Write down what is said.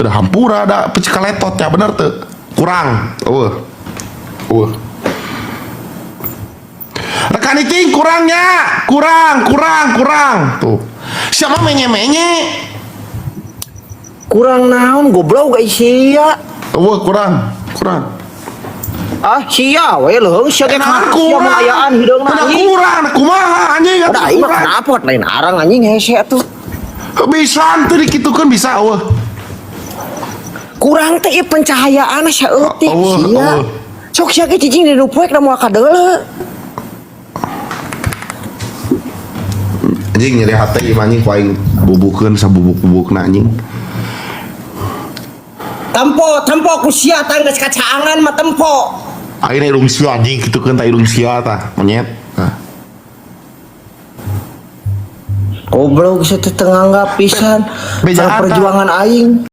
Udah hampura da pecikaletot ya bener tuh. Kurang. Eueuh. Eueuh. Rekan iting kurangnya, kurang, kurang, kurang. Tuh. Siapa menye-menye? Kurang naon goblok ai sia. Eueuh kurang, kurang. Ah sia we leuheung sia ge Nah, sia kurang. mah ayaan hideungna Nah, anjing. kurang, kumaha anjing Udah atuh aing mah kurang. kenapa lain arang anjing hese atuh. Bisa tuh dikitukeun bisa eueuh. Kurang teh ieu pencahayaan saeutik Eueuh, sia. eueuh. Sok sia ge cicing di nu poek da moal kadeuleu. Anjing nyeri hati ieu anjing ku aing bubukeun sabubuk-bubukna anjing. Tempo, tempo ku sia tah geus kacaangan mah tempo. Aing irung sia anjing kitukeun tah irung sia tah monyet. Tah. Goblok sia teh teu nganggap pisan. Bejaan, Perjuangan aing.